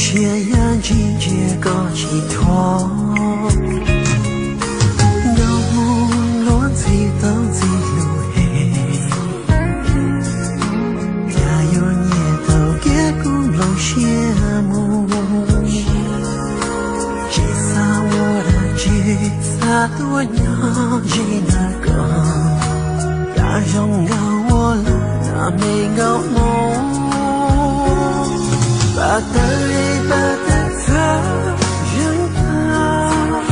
Siab yaj ntsis ntsia koj tsis thuam, nkauj Hmoob luag ntxhi tau ntxhi lus hem. Cas yuav nyiam tau kiag kuv nplooj siab mus, tsis xav ua dab tsi, xav tuaj nyob ze ntawm koj. Cas zoo nkauj ua luaj na me nkauj Hmoob, pab tawv li pab tawv txhawv zeeg tag.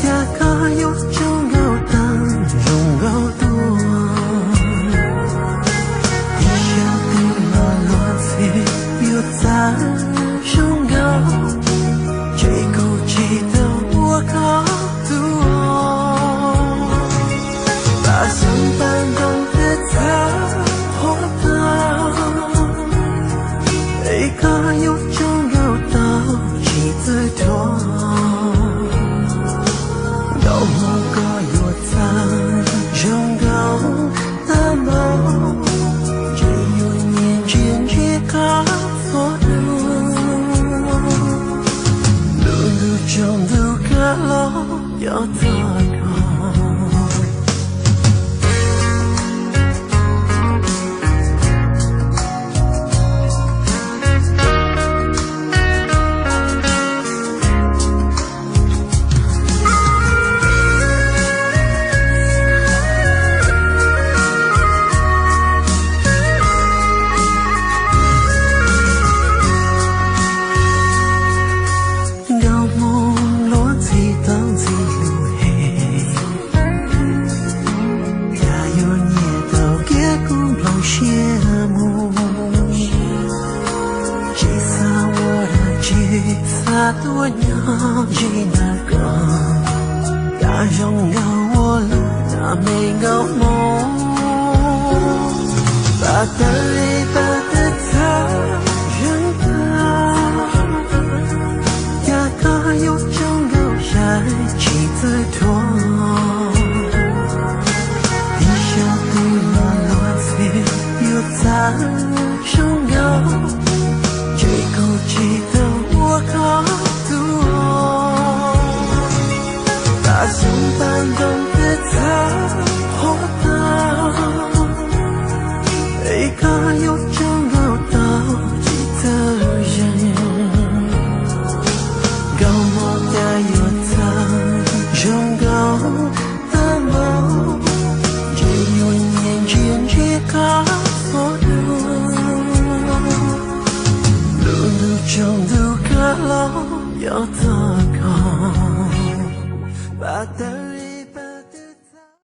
Cas koj yuav tsaug nkauj tag zoo nkauj tuaj, ib xyoos twg los luag ntxhi yuav txawv zoo nkauj, ces kuv tsis tau ua koj tus. Pab xeeb pab ntoo tawv txhawv qhuav tag, es koj yuav tsaug nkauj tau tsis txwj thuam. Nkauj Hmoob koj yuav txawv zoo nkauj tag npaum, ces yuav nyiam ntsia ntsia koj txhua hnub. Lub ntuj tsaus ntuj kawg los cov txog koj. Nkauj Hmoob luag ntxhi tau ntxhi lus hem, cas yuav nyiam tau kiag kuv nplooj siab mus, tsis xav ua dab tsi, xav tuaj nyob ze ntawm koj. Cas zoo nkauj ua luaj na me nkauj Hmoob, pab tawv li pab tawv txhawv zeeg tag. Cas koj yuav tsaug nkauj yav tsis txwj thuam, ib xyoos twg los luag ntxhi yuav txawv zoo nkauj.